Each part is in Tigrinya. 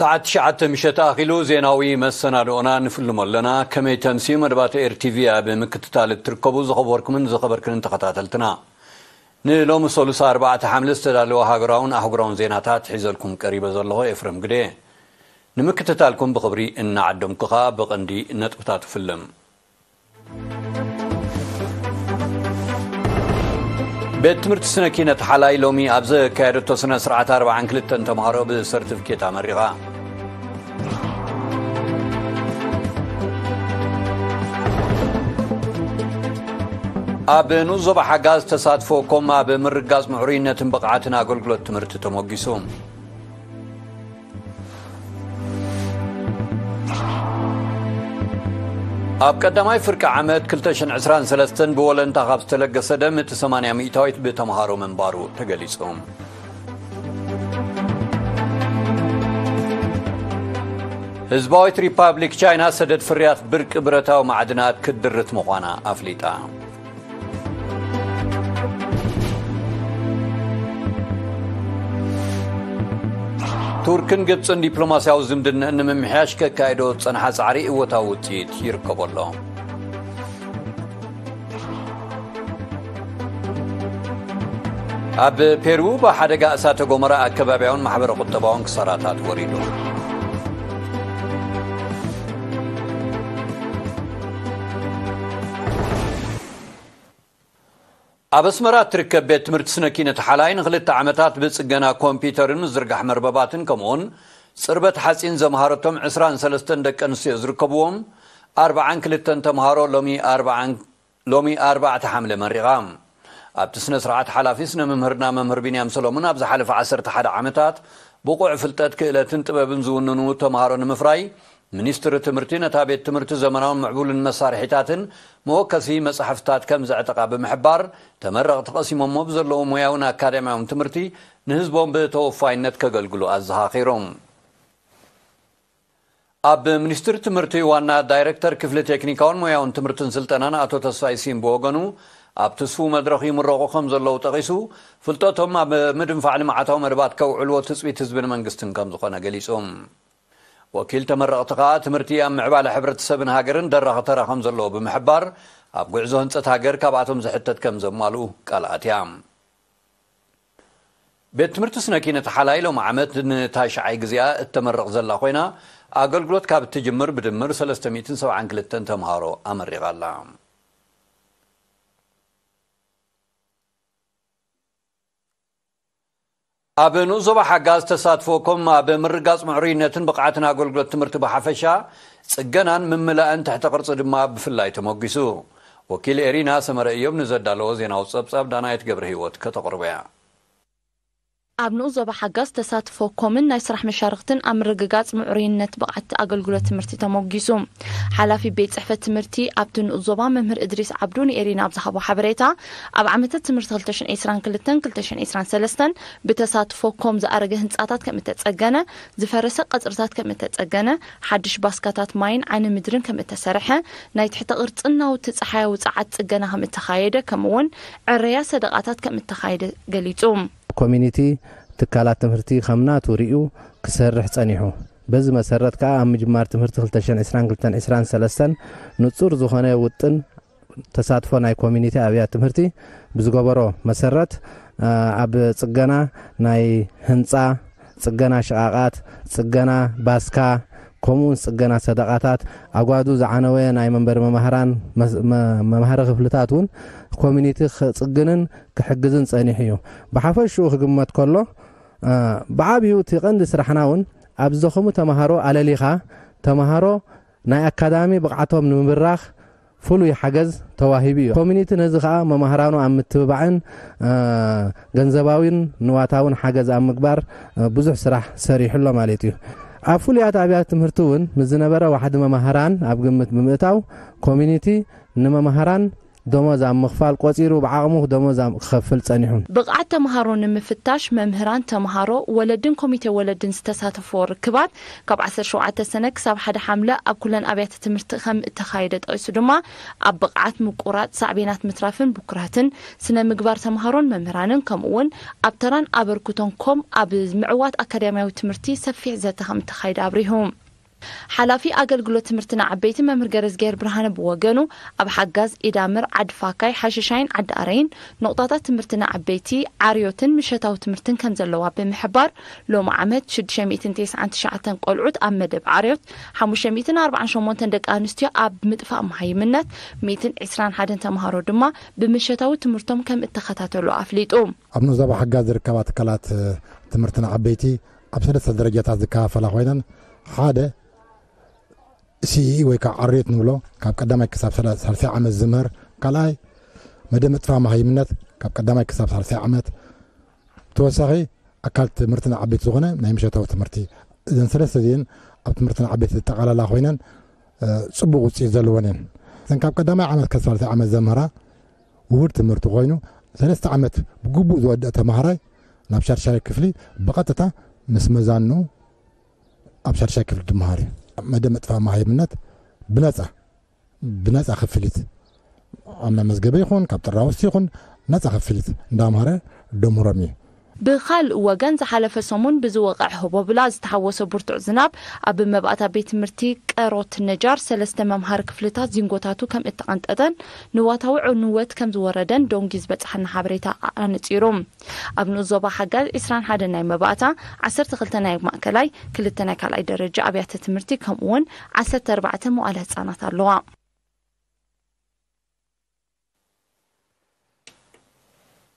ሰዓት ትሽዓተ ምሸት ኣኺሉ ዜናዊ መሰናድኦና ንፍልሞ ኣለና። ከመይ ተምስዩ መደባት ኤር ቲ ቪ ኣብ ምክትታል እትርከቡ ዝኸበርኩምን ዝኸበርክንን ተኸታተልትና፣ ንሎሚ ሰሉስ ኣርባዕተ ሓምለ ዝተዳለወ ሃገራውን ኣህጉራውን ዜናታት ሒዘልኩም ቀሪበ ዘለኹ ኤፍረም ግደ። ንምክትታልኩም ብኽብሪ እናዓደምኩ ኸኣ ብቐንዲ ነጥብታት እፍልም። ቤት ትምህርቲ ስነ ኪነት ሓላይ ሎሚ ኣብ ዘካየደቶ ስነ ስርዓት ኣርባዓን ክልተን ተምሃሮ ብሰርቲፊኬት ኣመሪቓ። ኣብ ንኡስ ዞባ ሓጋዝ ተሳትፎ ኮም ኣብ ምርጋጽ ምዕሩይነትን ብቕዓትን ኣገልግሎት ትምህርቲ ተሞጊሱ። ኣብ ቀዳማይ ፍርቂ ዓመት ክልተ ሽሕን ዕስራን ሰለስተን ብወለንታ ካብ ዝተለገሰ ደም እቲ ሰማንያ ሚእታዊት ብተምሃሮ ምንባሩ ተገሊጹ። ህዝባዊት ሪፓብሊክ ቻይና ሰደድ ፍርያት ብርቂ ብረታዊ ማዕድናት ክትድርት ምዃና ኣፍሊጣ። ቱርክን ግብጽን ዲፕሎማስያዊ ዝምድንአን ንምምሕያሽ ከካይዶ ዝጸንሓ ጻዕሪ እወታዊ ውጽኢት ይርከቦ ኣሎ። ኣብ ፔሩ ብሓደጋ እሳተ ጎመራ ኣከባብያውን ማሕበረ ቁጠባውን ክሳራታት ወሪዱ። ኣብ ኣስመራ እትርከብ ቤት ትምህርቲ ስነ ኪነት ሓላይ ንኽልተ ዓመታት ብጽገና ኮምፒውተርን ምዝርጋሕ መርበባትን ከምኡውን ጽርበት ሓጺን ዘምሃረቶም ዕስራን ሰለስተን ደቂ ኣንስትዮ ዝርከብዎም ኣርባዓን ክልተን ተምሃሮ ሎሚ ኣርባዓን ሎሚ ኣርባዕተ ሓምለ መሪቓ። ኣብቲ ስነ ስርዓት ሓላፊ ስነ መምህርና መምህር ቢንያም ሰሎሞን ኣብ ዝሓለፈ ዓሰርተ ሓደ ዓመታት ብቑዕ ፍልጠት፣ ክእለትን ጥበብን ዝውንኑ ተምሃሮ ንምፍራይ ሚኒስትሪ ትምህርቲ ነታ ቤት ትምህርቲ ዘመናውን ምዕቡልን መሳርሒታትን መወከሲ መጻሕፍታት ከም ዘዕጠቓ ብምሕባር፣ ተመረቕቲ ቀሲሞሞ ብዘለዉ ሞያውን ኣካዳሚያውን ትምህርቲ ንህዝቦም ብተወፋይነት ከገልግሉ ኣዘኻኺሮም። ኣብ ሚኒስትሪ ትምህርቲ ዋና ዳይረክተር ክፍሊ ቴክኒካውን ሞያውን ትምህርትን ስልጠናን ኣቶ ተስፋይ ሲም ብወገኑ፣ ኣብ ትስፉው መድረኽ ይምረቑ ከም ዘለዉ ጠቒሱ፣ ፍልጠቶም ኣብ ምድንፋዕ ልምዓታዊ መደባት ከውዕልዎ ትጽቢት ህዝብን መንግስትን ከም ዝኾነ ገሊጹ። ወኪል ተመረቕቲ ከኣ ትምህርቲ ኣብ ምዕባለ ሕብረተሰብን ሃገርን ደራኺ ተራ ከም ዘለዎ ብምሕባር፣ ኣብ ጉዕዞ ህንጸት ሃገር ካብኣቶም ዝሕተት ከም ዘማልኡ ቃል ኣትያ። ቤት ትምህርቲ ስነ ኪነት ሓላይ ሎም ዓመት ንታሽዓይ ግዜኣ እተመርቕ ዘላ ኮይና፣ ኣገልግሎት ካብ እትጅምር ብድምር ሰለስተ ሚእትን ሰብዓን ክልተን ተምሃሮ ኣመሪቓ ኣላ። ኣብ ንኡስ ዞባ ሓጋዝ ተሳትፎ ኮም ኣብ ምርጋጽ ምዕሩይነትን ብቕዓትን ኣገልግሎት ትምህርቲ ብሓፈሻ፣ ጽገናን ምምላእን ትሕተ ቅርጺ ድማ ብፍላይ ተመጒሱ። ወኪል ኤሪና ሰመረ እዮም ንዘዳለዎ ዜናዊ ጸብጻብ ዳናይት ገብረ ህይወት ከተቕርቦ እያ። ኣብ ንኡስ ዞባ ሓጋዝ ተሳትፎ ኮምን ናይ ስራሕ መሻርኽትን ኣብ ምርግጋጽ ምዕሩይነት ብቕዓት ኣገልግሎት ትምህርቲ ተመጒሱ። ሓላፊ ቤት ጽሕፈት ትምህርቲ ኣብቲ ንኡስ ዞባ መምህር እድሪስ ዓብዱ ንኤሪና ኣብ ዝሃቦ ሓበሬታ፣ ኣብ ዓመተ ትምህርቲ ክልተ ሽሕን ዕስራን ክልተን ክልተ ሽሕን ዕስራን ሰለስተን ብተሳትፎ ኮም ዝኣረገ ህንጻታት ከም እተጸገነ፣ ዝፈረሰ ቀጽርታት ከም እተጸገነ፣ ሓድሽ ባስካታት ማይን ዓይኒ ምድርን ከም እተሰርሐ፣ ናይ ትሕተ ቅርጽን ናውቲ ጸሓያዊ ጸዓት ጽገና ከም እተኻየደ፣ ከምኡ'ውን ዕረያ ሰደቓታት ከም እተኻየደ ገሊጹ። ኮሚኒቲ ትካላት ትምህርቲ ከም ናቱ ርእዩ ክሰርሕ ጸኒሑ። በዚ መሰረት ከኣ ኣብ ምጅማር ትምህርቲ ክልተ ሽሕን ዕስራን ክልተን ዕስራን ሰለስተን ንጹር ዝኾነ ውጥን ተሳትፎ ናይ ኮሚኒቲ ኣብያት ትምህርቲ ብዝገበሮ መሰረት፣ ኣ፣ ኣብ ጽገና ናይ ህንጻ፣ ጽገና ሽቓቓት፣ ጽገና ባስካ፣ ከምኡውን ጽገና ሰደቓታት፣ ኣጓዱ ዝዓነወ ናይ መንበሪ መማህራን መስ-፣ መ-፣ መምሃሪ ክፍልታት እውን ኮሚኒቲ ክጽግንን ክሕግዝን ጸኒሑ እዩ። ብሓፈሽኡ ክግመት ከሎ፣ ኣ፣ ብዓብዩ እቲ ቀንዲ ስራሕና እውን ኣብ ዝደኸሙ ተምሃሮ ኣለሊኻ፣ ተምሃሮ ናይ ኣካዳሚ ብቕዓቶም ንምብራኽ ፍሉይ ሓገዝ ተዋሂቡ እዩ። ኮሚኒቲ ነዚ ኸኣ መማህራኑ ኣብ ምትብባዕን፣ እ፣ ገንዘባዊን ንዋታውን ሓገዝ ኣብ ምግባር፣ እ፣ ብዙሕ ስራሕ ሰሪሑ ኣሎ ማለት እዩ። ኣብ ፍሉያት ኣብያተ ትምህርቲ እውን ምስ ዝነበረ ዋሕዲ መማህራን ኣብ ግምት ብምእታው ኮሚኒቲ ንመማህራን ደሞዝ ኣብ ምኽፋል ቆጺሩ ብዓቕሙ ደሞዝ ኣብ ክኸፍል ጸኒሑ። ብቕዓት ተምሃሮ ንምፍታሽ መምህራን፣ ተምሃሮ፣ ወለድን ኮሚቴ ወለድን ዝተሳተፍዎ ርክባት ካብ ዓሰርተ ሸውዓተ ሰነ ክሳብ ሓደ ሓምለ ኣብ ኩለን ኣብያተ ትምህርቲ ከም እተኻየደ ጠቒሱ ድማ ኣብ ብቕዓት ምቁራጽ፣ ሳዕቤናት ምትራፍን ብኩራትን፣ ስነ ምግባር ተምሃሮን መምህራንን ከምኡ እውን ኣብ ተራን ኣበርክቶን ኮም ኣብ ምዕዋት ኣካዳሚያዊ ትምህርቲ ሰፊሕ ዘተ ከም እተኻየደ ኣብሪሁ። ሓላፊ ኣገልግሎት ትምህርቲ ንዓበይቲ መምህር ገረዝግሄር ብርሃነ ብወገኑ ኣብ ሓጋዝ ኢዳምር፣ ዓዲ ፋካይ፣ ሓሸሻይን ዓዲ ኣረይን ንቑጣታት ትምህርቲ ንዓበይቲ ዓርዮትን ምሸታዊ ትምህርትን ከም ዘለዋ ብምሕባር ሎሚ ዓመት ሽዱሽተ ሚእትን ተስዓን ትሽዓተን ቆልዑት ኣብ መደብ ዓርዮት፣ ሓሙሽተ ሚእትን ኣርባዓን ሸሞንተን ደቂ ኣንስትዮ ኣብ ምጥፋእ መሃይምነት፣ ሚእትን ዕስራን ሓደን ተምሃሮ ድማ ብምሸታዊ ትምህርቶም ከም እተኸታተሉ ኣፍሊጡ። ኣብ ንኡስ ዞባ ሓጋዝ ዝርከባ ትካላት ትምህርቲ ንዓበይቲ ኣብ ሰለስተ ደረጃታት ዝከፋፈላ ኮይነን ሓደ ሲኢ ወይ ከዓ ዓርዮት ንብሎ ካብ ቀዳማይ ክሳብ ሳልሳይ ዓመት ዝምህር፣ ካልኣይ መደብ ምጥፋእ መሃይምነት ካብ ቀዳማይ ክሳብ ሳልሳይ ዓመት፣ ተወሳኺ ኣካል ትምህርቲ ንዓበይቲ ዝኾነ ናይ ምሸታዊ ትምህርቲ። እዘን ሰለስተ እዚአን ኣብ ትምህርቲ ንዓበይቲ ዝጠቓለላ ኮይነን ጽቡቕ ውፅኢት ዘለወን እየን። እዘን ካብ ቀዳማይ ዓመት ክሳብ ሳልሳይ ዓመት ዘምህራ ውሁድ ትምህርቲ ኮይኑ ሰለስተ ዓመት ብግቡእ ዝወደአ ተምሃራይ ናብ ሻድሻይ ክፍሊ ብቐጥታ ምስ መዛንኡ ኣብ ሻድሻይ ክፍሊ ድመሃር እዩ። መደብ ምጥፋእ መሃይምነት ብነፃ ብነፃ ክፍሊት ኣብ መመዝገቢ ይኹን ካብ ጥራውስቲ ይኹን ነፃ ክፍሊት እንዳምሃረ ደምሮም እዩ። ብኻልእ ወገን ዝሓለፈ ሰሙን ብዝወቕዐ ህቦብላ ዝተሓወሶ ብርቱዕ ዝናብ ኣብ መባእታ ቤት ትምህርቲ ቀሮት ነጃር ሰለስተ መምሃሪ ክፍልታት ዚንጎታቱ ከም እተቐንጠጠን ንዋታዊ ዕንወት ከም ዝወረደን ዶንጊ ዝበፅሓና ሓበሬታ ኣነፂሩ። ኣብ ንኡስ ዞባ ሓጋዝ ዕስራን ሓደን ናይ መባእታ፣ ዓሰርተ ክልተ ናይ ማእከላይ፣ ክልተ ናይ ካልኣይ ደረጃ ኣብያተ ትምህርቲ ከምኡ እውን ዓሰርተ ኣርባዕተ መዋእለ ህፃናት ኣለዋ።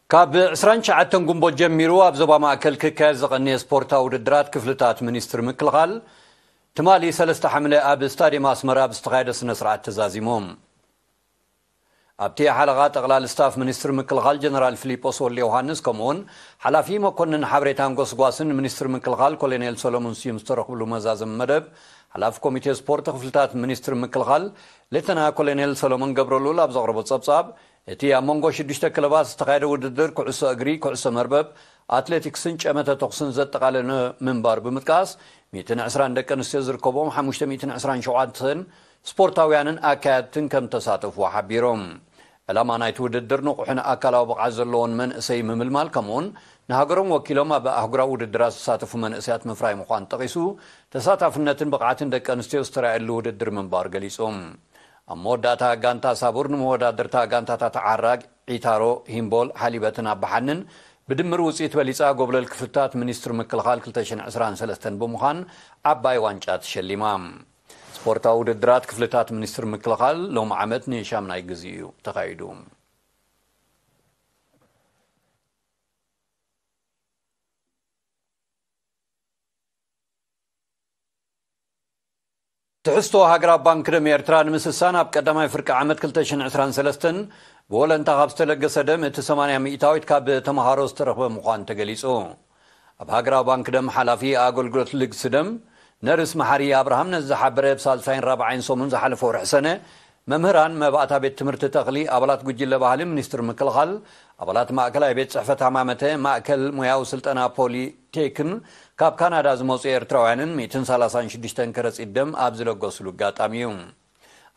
ካብ ዕስራን ትሽዓተን ጉንቦት ጀሚሩ ኣብ ዞባ ማእከል ክካየድ ዝቐነየ ስፖርታዊ ውድድራት ክፍልታት ሚኒስትሪ ምክልኻል ትማሊ ሰለስተ ሓምለ ኣብ ስታድየም ኣስመራ ብዝተኻየደ ስነ ስርዓት ተዛዚሙ። ኣብቲ ሓለቓ ጠቕላሊ ስታፍ ሚኒስትሪ ምክልኻል ጀነራል ፊሊጶስ ወልደዮሃንስ ከምኡውን ሓላፊ መኮንን ሓበሬታን ጎስጓስን ሚኒስትሪ ምክልኻል ኮሎኔል ሰሎሞን ስዩም ዝተረኽብሉ መዛዘሚ መደብ ሓላፊ ኮሚቴ ስፖርት ክፍልታት ሚኒስትሪ ምክልኻል ሌተና ኮሎኔል ሰሎሞን ገብረልኡል ኣብ ዘቕረቦ ጸብጻብ እቲ ኣብ መንጎ ሽዱሽተ ክለባት ዝተኻየደ ውድድር ኩዕሶ እግሪ፣ ኩዕሶ መርበብ፣ ኣትሌቲክስን ጨመተ ተኹስን ዘጠቓለለ ምንባሩ ብምጥቃስ ሚእትን ዕስራን ደቂ ኣንስትዮ ዝርከቦም ሓሙሽተ ሚእትን ዕስራን ሸውዓተን ስፖርታውያንን ኣካየድትን ከም ተሳተፉ ሓቢሮም። ዕላማ ናይቲ ውድድር ንቑሕን ኣካላዊ ብቕዓት ዘለዎን መንእሰይ ምምልማል ከምኡውን ንሃገሮም ወኪሎም ኣብ ኣህጉራዊ ውድድራት ዝሳተፉ መንእሰያት ምፍራይ ምዃን ጠቒሱ ተሳታፍነትን ብቕዓትን ደቂ ኣንስትዮ ዝተራእየሉ ውድድር ምንባሩ ገሊጹ። ኣብ መወዳእታ ጋንታ ሳቡር ንመወዳድርታ ጋንታታት ዓራግ፣ ዒታሮ፣ ሂምቦል፣ ሓሊበትን ኣባሓንን ብድምር ውፅኢት በሊፃ ጎብለል ክፍልታት ሚኒስትሪ ምክልኻል ክልተ ሽሕን ዕስራን ሰለስተን ብምዃን ዓባይ ዋንጫ ተሸሊማ። ስፖርታዊ ውድድራት ክፍልታት ሚኒስትሪ ምክልኻል ሎም ዓመት ንሻምናይ ግዜ እዩ ተኻይዱ። ትሕዝቶ ሃገራዊ ባንክ ደም ኤርትራ ንምስሳን ኣብ ቀዳማይ ፍርቂ ዓመት ክልተ ሽሕን ዕስራን ሰለስተን ብወለንታ ካብ ዝተለገሰ ደም እቲ ሰማንያ ሚእታዊት ካብ ተምሃሮ ዝተረኽበ ምዃኑ ተገሊጹ። ኣብ ሃገራዊ ባንክ ደም ሓላፊ ኣገልግሎት ልግሲ ደም ነርስ መሓሪ ኣብርሃም ነዚ ዝሓበረ፣ ኣብ ሳልሳይን ራብዓይን ሰሙን ዝሓለፈ ወርሒ ሰነ መምህራን፣ መባእታ ቤት ትምህርቲ ተኽሊ፣ ኣባላት ጉጅለ ባህሊ ሚኒስትሪ ምክልኻል፣ ኣባላት ማእከላይ ቤት ጽሕፈት ሃማመተ፣ ማእከል ሞያዊ ስልጠና ፖሊ ቴክን ካብ ካናዳ ዝመጹ ኤርትራውያንን ሚእትን ሰላሳን ሽዱሽተን ከረጺት ደም ኣብ ዝለገሱሉ ኣጋጣሚ እዩ።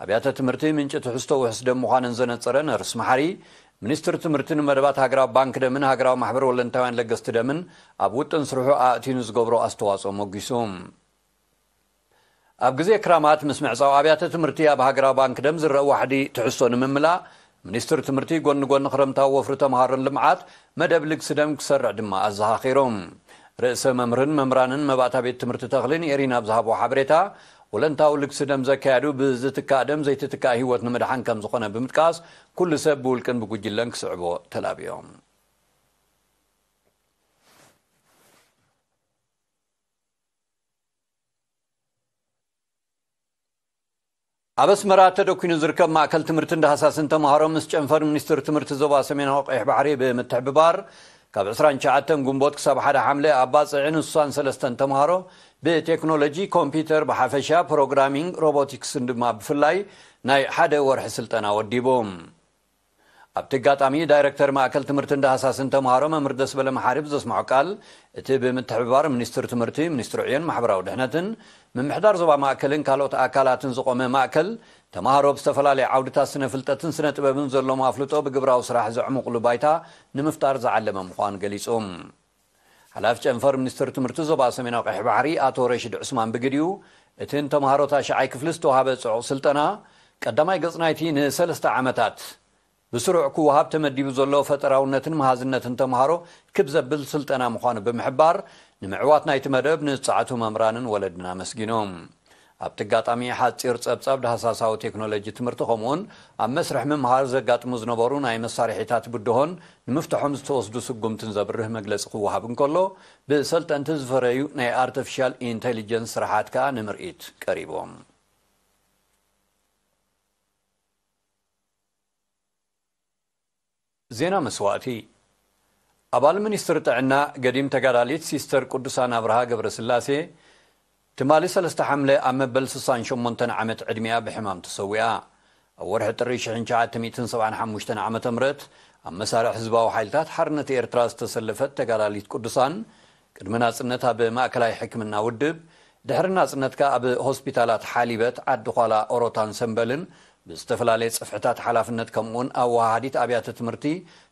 ኣብያተ ትምህርቲ ምንጪ ትሕዝቶ ውሑስ ደም ምዃነን ዘነጸረ ነርስ መሓሪ፣ ሚኒስትሪ ትምህርቲ ንመደባት ሃገራዊ ባንክ ደምን ሃገራዊ ማሕበር ወለንታውያን ለገስቲ ደምን ኣብ ውጥን ስርሑ ኣእትዩ ንዝገብሮ ኣስተዋጽኦ ሞጊሱ። ኣብ ግዜ ክራማት ምስ ምዕጻው ኣብያተ ትምህርቲ ኣብ ሃገራዊ ባንክ ደም ዝረአ ዋሕዲ ትሕዝቶ ንምምላእ፣ ሚኒስትሪ ትምህርቲ ጎኒ ጎኒ ክረምታዊ ወፍሪ ተምሃሮን ልምዓት መደብ ልግሲ ደም ክሰርዕ ድማ ኣዘኻኺሩ። ርእሰ መምህርን መምህራንን መባእታ ቤት ትምህርቲ ተኽሊን ኤሪን ኣብ ዝሃቦ ሓበሬታ፣ ወለንታዊ ልግሲ ደም ዘካየዱ ብዝትካእ ደም ዘይትትካእ ህይወት ንምድሓን ከም ዝኾነ ብምጥቃስ፣ ኩሉ ሰብ ብውልቅን ብጉጅለን ክስዕቦ ተላብዮም። ኣብ ኣስመራ ተደኲኑ ዝርከብ ማእከል ትምህርትን ዳህሳስን ተምሃሮ ምስ ጨንፈር ሚኒስትሪ ትምህርቲ ዞባ ሰሜናዊ ቀይሕ ባሕሪ ብምትሕብባር ካብ ዕስራን ትሽዓተን ጉንቦት ክሳብ ሓደ ሓምለ ኣብ ባጽዕን ሱሳን ሰለስተን ተምሃሮ ብቴክኖሎጂ ኮምፒውተር ብሓፈሻ ፕሮግራሚንግ ሮቦቲክስን ድማ ብፍላይ ናይ ሓደ ወርሒ ስልጠና ወዲቦም። ኣብቲ ኣጋጣሚ ዳይረክተር ማእከል ትምህርትን ዳህሳስን ተምሃሮ መምህር ደስበለ መሓሪ ብዘስምዖ ቃል፣ እቲ ብምትሕብባር ሚኒስትር ትምህርቲ፣ ሚኒስትሪ ዕዮን ማሕበራዊ ድሕነትን ምምሕዳር ዞባ ማእከልን ካልኦት ኣካላትን ዝቖመ ማእከል፣ ተምሃሮ ብዝተፈላለየ ዓውድታት ስነ ፍልጠትን ስነ ጥበብን ዘለዎም ኣፍልጦ ብግብራዊ ስራሕ ዘዕሙቑሉ ባይታ ንምፍጣር ዝዓለመ ምዃኑ ገሊጹ። ሓላፊ ጨንፈር ሚኒስትር ትምህርቲ ዞባ ሰሜናዊ ቀይሕ ባሕሪ ኣቶ ረሽድ ዑስማን ብግዲኡ፣ እቲ ንተምሃሮ ታሽዓይ ክፍሊ ዝተዋሃበ ጽዑቕ ስልጠና ቀዳማይ ገጽ ናይቲ ንሰለስተ ዓመታት ብስሩዕ ክወሃብ ተመዲቡ ዘሎ ፈጠራውነትን መሃዝነትን ተምሃሮ ክብ ዘብል ስልጠና ምዃኑ ብምሕባር፣ ንምዕዋት ናይቲ መደብ ንዝጸዓቱ መምህራንን ወለድን ኣመስጊኖም። ኣብቲ ኣጋጣሚ ሓጺር ጸብጻብ ዳህሳሳዊ ቴክኖሎጂ ትምህርቲ ከምኡውን ኣብ መስርሕ ምምሃር ዘጋጥሙ ዝነበሩ ናይ መሳርሒታት ብድሆን ንምፍትሖም ዝተወስዱ ስጉምትን ዘብርህ መግለጺ ክወሃብ እንከሎ፣ ብሰልጠንቲ ዝፈረዩ ናይ ኣርቲፊሻል ኢንተሊጀንስ ስራሓት ከኣ ንምርኢት ቀሪቦም። ዜና መስዋእቲ። ኣባል ሚኒስትሪ ጥዕና ገዲም ተጋዳሊት ሲስተር ቅዱሳን ኣብርሃ ገብረስላሴ ትማሊ ሰለስተ ሓምለ ኣብ መበል ስሳን ሸሞንተን ዓመት ዕድሚኣ ብሕማም ተሰዊኣ። ኣብ ወርሒ ጥሪ ሽሕን ትሽዓተ ሚእትን ሰብዓን ሓሙሽተን ዓመተ ምህረት ኣብ መሳርዕ ህዝባዊ ሓይልታት ሓርነት ኤርትራ ዝተሰለፈት ተጋዳሊት ቅዱሳን፣ ቅድሚ ናጽነት ኣብ ማእከላይ ሕክምና ውድብ፣ ድሕሪ ናጽነት ከኣ ኣብ ሆስፒታላት ሓሊበት፣ ዓዲ ዃላ፣ ኦሮታን ሰምበልን ብዝተፈላለየ ጽፍሕታት ሓላፍነት ከምኡውን ኣወሃሃዲት ኣብያተ ትምህርቲ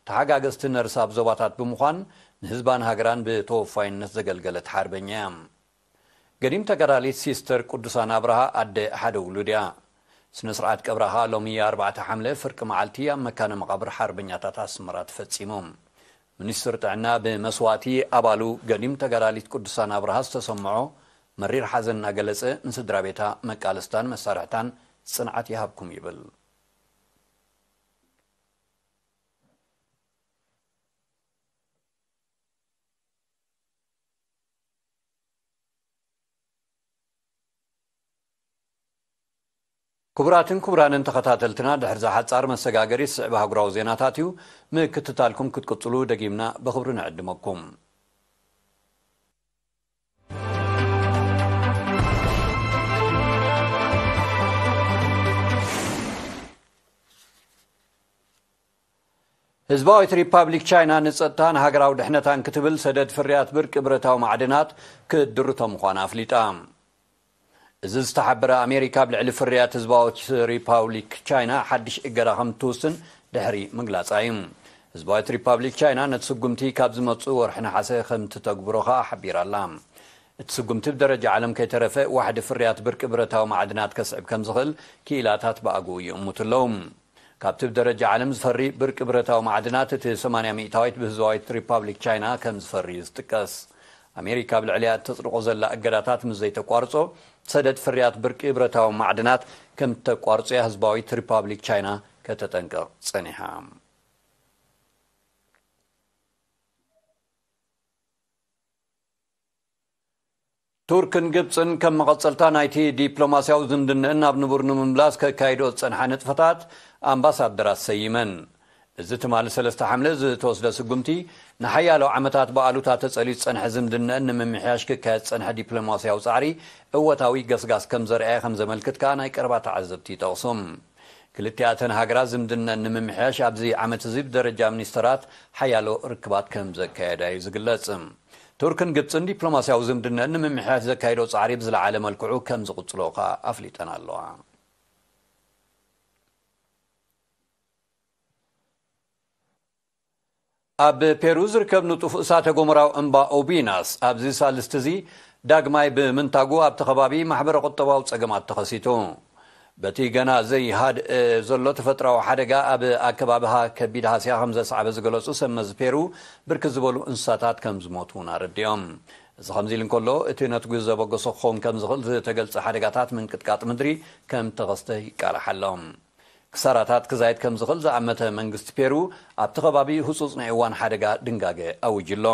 ተሓጋገዝቲ ነርስ ኣብ ዞባታት ብምዃን ንህዝባን ሃገራን ብተወፋይነት ዘገልገለት ሓርበኛ እያ። ገዲም ተጋዳሊት ሲስተር ቅዱሳን ኣብርሃ ኣደ ሓደ ውሉድ እያ። ስነ ስርዓት ቀብራ ከኣ ሎሚ ኣርባዕተ ሓምለ ፍርቂ መዓልቲ ኣብ መካነ መቓብር ሓርበኛታት ኣስመራ ተፈጺሙ። ሚኒስትር ጥዕና ብመስዋእቲ ኣባሉ ገዲም ተጋዳሊት ቅዱሳን ኣብርሃ ዝተሰምዖ መሪር ሓዘን እናገለጸ፣ ንስድራ ቤታ መቃለስታን መሳርሕታን ጽንዓት ይሃብኩም ይብል። ክቡራትን ክቡራንን ተኸታተልትና፣ ድሕሪ እዛ ሓጻር መሰጋገሪት ዝስዕብ ኣህጉራዊ ዜናታት እዩ። ምክትታልኩም ክትቅጽሉ ደጊምና ብኽብሪ ንዕድመኩም። ህዝባዊት ሪፓብሊክ ቻይና ንጸጥታን ሃገራዊ ድሕነታን ክትብል ሰደድ ፍርያት ብርቂ ብረታዊ ማዕድናት ክትድርቶ ምዃና ኣፍሊጣ። እዚ ዝተሓበረ፣ ኣሜሪካ ኣብ ልዕሊ ፍርያት ህዝባዊት ሪፓብሊክ ቻይና ሓድሽ እገዳ ከም እትውስን ድሕሪ ምግላጻ እዩ። ህዝባዊት ሪፓብሊክ ቻይና ነቲ ስጉምቲ ካብ ዝመጽእ ወርሒ ነሓሰ ከም እትተግብሮ ከኣ ሓቢራ ኣላ። እቲ ስጉምቲ ብደረጃ ዓለም ከይተረፈ ዋሕዲ ፍርያት ብርቂ ብረታዊ ማዕድናት ከስዕብ ከም ዝኽእል ክኢላታት ብኣግኡ ይእሙቱ ኣለዉ። ካብቲ ብደረጃ ዓለም ዝፈሪ ብርቂ ብረታዊ ማዕድናት እቲ ሰማንያ ሚእታዊት ብህዝባዊት ሪፓብሊክ ቻይና ከም ዝፈሪ እዩ ዝጥቀስ። ኣሜሪካ ኣብ ልዕሊኣ እተጽድቆ ዘላ እገዳታት ምስ ዘይተቋርጾ፣ ሰደድ ፍርያት ብርቂ ብረታዊ ማዕድናት ከም እተቋርጾ እያ ህዝባዊት ሪፓብሊክ ቻይና ከተጠንቅቕ ጸኒሓ። ቱርክን ግብጽን ከም መቐጸልታ ናይቲ ዲፕሎማስያዊ ዝምድነአን ናብ ንቡር ንምምላስ ከካይዶ ዝጸንሓ ንጥፈታት ኣምባሳደራት ሰይመን። እዚ ትማሊ ሰለስተ ሓምለ ዝተወስደ ስጉምቲ፣ ንሓያሎ ዓመታት ብኣሉታ ተጸልዩ ዝጸንሐ ዝምድነአን ንምምሕያሽ ክካየድ ዝጸንሐ ዲፕሎማስያዊ ጻዕሪ እወታዊ ገስጋስ ከም ዘርኣየ ከም ዘመልክት ከኣ ናይ ቀረባ ተዓዘብቲ ይጠቕሱ። ክልቲኣተን ሃገራት ዝምድነን ንምምሕያሽ ኣብዚ ዓመት እዚ ብደረጃ ሚኒስተራት ሓያሎ ርክባት ከም ዘካየዳ እዩ ዝግለጽ። ቱርክን ግብጽን ዲፕሎማስያዊ ዝምድነን ንምምሕያሽ ዘካየዶ ጻዕሪ ብዝለዓለ መልክዑ ከም ዝቕጽሎ ከኣ ኣፍሊጠን ኣለዋ። ኣብ ፔሩ ዝርከብ ንጡፍ እሳተ ጎመራዊ እምባ ኦቢናስ ኣብዚ ሳልስቲ እዚ ዳግማይ ብምንታጉ ኣብቲ ከባቢ ማሕበረ ቁጠባዊ ጸገማት ተኸሲቱ። በቲ ገና ዘይሃድእ ዘሎ ተፈጥራዊ ሓደጋ ኣብ ኣከባቢኻ ከቢድ ሃስያ ከም ዘስዓበ ዝገለጹ ሰብ መዚ ፔሩ፣ ብርክት ዝበሉ እንስሳታት ከም ዝሞቱ እውን ኣረዲኦም። እዚ ከምዚ ኢሉ እንከሎ፣ እቲ ነቲ ጉዞ ዘበገሶ ክኸውን ከም ዝኽእል ዝተገልጸ ሓደጋታት ምንቅጥቃጥ ምድሪ ከም ተኸስተ ይቃላሕ ኣሎ። ክሳራታት ክዛይድ ከም ዝኽእል ዝኣመተ መንግስቲ ፔሩ፣ ኣብቲ ከባቢ ህጹጽ ናይ እዋን ሓደጋ ድንጋገ ኣዊጁ ኣሎ።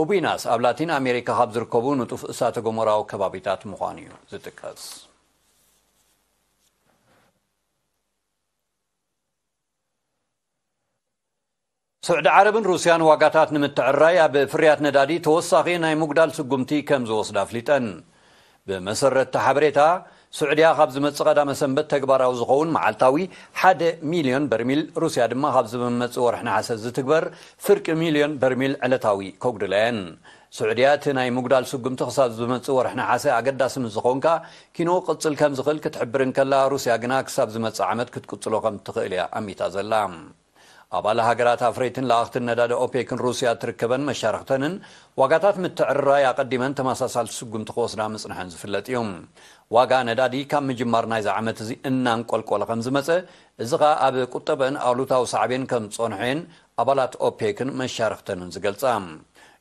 ኡቢናስ ኣብ ላቲን ኣሜሪካ ካብ ዝርከቡ ንጡፍ እሳተ ጎመራዊ ከባቢታት ምዃኑ እዩ ዝጥቀስ። ስዑዲ ዓረብን ሩስያን ዋጋታት ንምትዕርራይ ኣብ ፍርያት ነዳዲ ተወሳኺ ናይ ምጉዳል ስጉምቲ ከም ዝወስዳ ኣፍሊጠን። ብመሰረት እቲ ሓበሬታ፣ ስዑድያ ካብ ዝመጽእ ቀዳመ ሰንበት ተግባራዊ ዝኸውን መዓልታዊ ሓደ ሚልዮን በርሚል፣ ሩስያ ድማ ካብ ዝመጽእ ወርሒ ነሓሰ ዝትግበር ፍርቂ ሚልዮን በርሚል ዕለታዊ ከጉድላ እየን። ስዑድያ እቲ ናይ ምጉዳል ስጉምቲ ክሳብ ዝመጽእ ወርሒ ነሓሰ ኣገዳሲ ምስ ዝኾንካ ኪኖ ክቕጽል ከም ዝኽእል ክትሕብር እንከላ፣ ሩስያ ግና ክሳብ ዝመጽእ ዓመት ክትቅጽሎ ከም ትኽእል እያ ኣሚታ ዘላ። ኣባል ሃገራት ኣፍረይትን ለኣኽትን ነዳዲ ኦፔክን ሩስያ ትርከበን መሻርኽተንን ዋጋታት ምትዕርራይ ኣቐዲመን ተመሳሳሊ ስጉምቲ ክወስዳ ምጽንሐን ዝፍለጥ እዩ። ዋጋ ነዳዲ ካብ ምጅማር ናይዚ ዓመት እዚ እናንቆልቆለ ከም ዝመጸ፣ እዚ ኸኣ ኣብ ቁጠበን ኣሉታዊ ሳዕቤን ከም ዝጸንሖ እየን ኣባላት ኦፔክን መሻርኽተንን ዝገልጻ።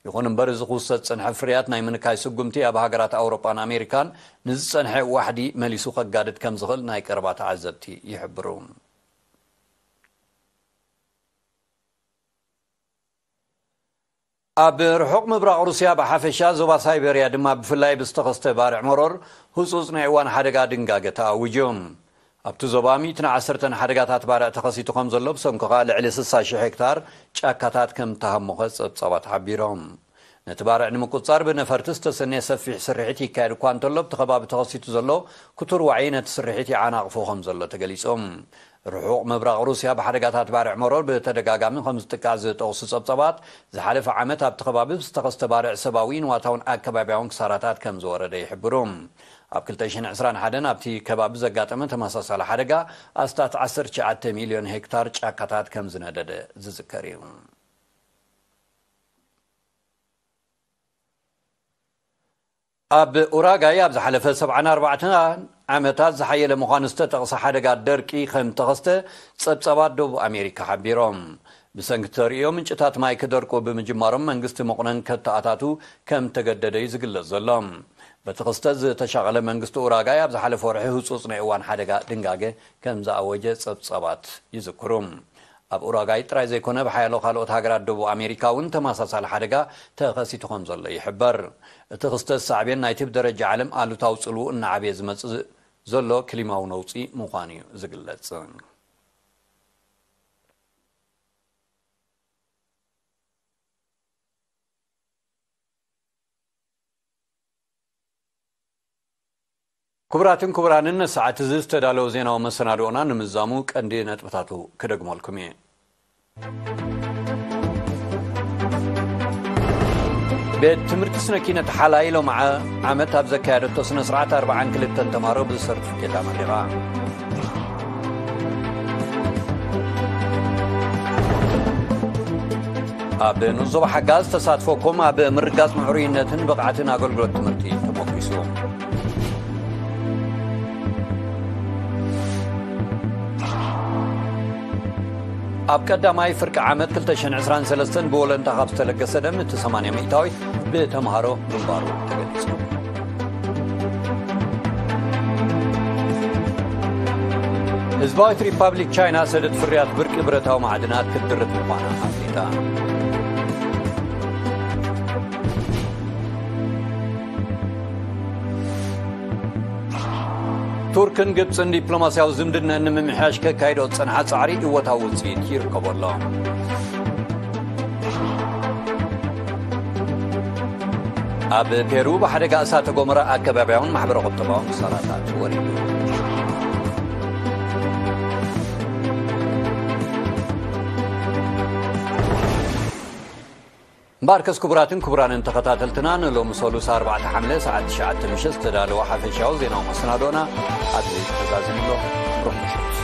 ይኹን እምበር፣ እዚ ክውሰድ ዝጸንሐ ፍርያት ናይ ምንካይ ስጉምቲ ኣብ ሃገራት ኣውሮጳን ኣሜሪካን ንዝጸንሐ ዋሕዲ መሊሱ ከጋድድ ከም ዝኽእል ናይ ቀረባ ተዓዘብቲ ይሕብሩ። ኣብ ርሑቕ ምብራቕ ሩስያ ብሓፈሻ፣ ዞባ ሳይበርያ ድማ ብፍላይ ብዝተኸስተ ባርዕ መሮር ህጹጽ ናይ እዋን ሓደጋ ድንጋገ ተኣዊጁ። ኣብቲ ዞባ ሚእትን ዓሰርተን ሓደጋታት ባርዕ ተኸሲቱ ከም ዘሎ፣ ብሰንኩ ከኣ ልዕሊ ስሳ ሽሕ ሄክታር ጫካታት ከም ተሃሞኸ ጸብጻባት ሓቢሮም። ነቲ ባርዕ ንምቁጽጻር ብነፈርቲ ዝተሰነየ ሰፊሕ ስርሒት ይካየድ እኳ እንተሎ፣ ኣብቲ ከባቢ ተኸሲቱ ዘሎ ክቱር ዋዒ ነቲ ስርሒት ይዓናቕፎ ከም ዘሎ ተገሊጹ። ርሑቕ ምብራቕ ሩስያ ብሓደጋታት ባርዕ መሮር ብተደጋጋሚ ከም ዝጥቃዕ ዝጠቕሱ ጸብጻባት፣ ዝሓለፈ ዓመት ኣብቲ ከባቢ ብዝተኸስተ ባርዕ ሰብኣዊ፣ ንዋታውን ኣከባቢያውን ክሳራታት ከም ዝወረደ ይሕብሩ። ኣብ ክልተ ሽሕን ዕስራን ሓደን ኣብቲ ከባቢ ዘጋጠመ ተመሳሳሊ ሓደጋ ኣስታት ዓሰርተ ትሽዓተ ሚልዮን ሄክታር ጫካታት ከም ዝነደደ ዝዝከር እዩ። ኣብ ኡራጋይ ኣብ ዝሓለፈ ሰብዓን ኣርባዕተን ዓመታት ዝሓየለ ምዃኑ ዝተጠቕሰ ሓደጋ ደርቂ ከም ተኸስተ ጸብጻባት ደቡብ ኣሜሪካ ሓቢሮም። ብሰንኪ ተርእዮ ምንጭታት ማይ ክደርቁ ብምጅማሮም መንግስቲ መቑነን ከተኣታቱ ከም ተገደደ እዩ ዝግለጽ ዘሎ። በቲ ክስተት ዝተሻቐለ መንግስቲ ኡራጋይ ኣብ ዝሓለፈ ወርሒ ህጹጽ ናይ እዋን ሓደጋ ድንጋገ ከም ዝኣወጀ ጸብጻባት ይዝክሩ። ኣብ ኡራጋይ ጥራይ ዘይኮነ፣ ብሓያሎ ካልኦት ሃገራት ደቡብ ኣሜሪካ እውን ተመሳሳሊ ሓደጋ ተኸሲቱ ከም ዘሎ ይሕበር። እቲ ክስተት ሳዕቤን ናይቲ ብደረጃ ዓለም ኣሉታዊ ጽልዉ እናዓበየ ዝመጽእ ዘሎ ክሊማዊ ነውጺ ምዃኑ እዩ ዝግለጽ። ክቡራትን ክቡራንን፣ ንሰዓት እዚ ዝተዳለወ ዜናዊ መሰናድኦና ንምዛሙ ቀንዲ ነጥብታቱ ክደግመልኩም እየ። ቤት ትምህርቲ ስነ ኪነት ሓላይ ሎምዓ ዓመት ኣብ ዘካየደቶ ስነ ስርዓት ኣርብዓን ክልተን ተምሃሮ ብሰርቲፊኬት ኣመሪቓ። ኣብ ንኡስ ዞባ ሓጋዝ ተሳትፎኩም ኣብ ምርጋጽ ምዕሩይነትን ብቕዓትን ኣገልግሎት ትምህርቲ ተሞኪሱ። ኣብ ቀዳማይ ፍርቂ ዓመት ክልተ ሽሕን ዕስራን ሰለስተን ብወለንታ ካብ ዝተለገሰ ደም እቲ ሰማንያ ሚእታዊት ብተምሃሮ ምንባሩ ተገሊጹ። ህዝባዊት ሪፓብሊክ ቻይና ሰደድ ፍርያት ብርቂ ብረታዊ ማዕድናት ክትድርት ምዃና ኣፍሊጣ። ቱርክን ግብጽን ዲፕሎማስያዊ ዝምድነን ንምምሕያሽ ከካይዶ ዝጸንሓ ጻዕሪ እወታዊ ውጽኢት ይርከቦ ኣሎ። ኣብ ፔሩ ብሓደጋ እሳተ ጎመራ ኣከባቢያውን ማሕበረ ቁጠባውን ክሳራታት ወሪዱ። እምበኣርከስ ክቡራትን ክቡራንን ተኸታተልትና፣ ንሎሚ ሰሉስ ኣርባዕተ ሓምለ ሰዓት ትሽዓተ ምሸት ዝተዳለወ ሓፈሻዊ ዜናዊ መሰናዶና ኣብዚ ተዛዚሙ ኣሎ። ብሩኽ ምሸት።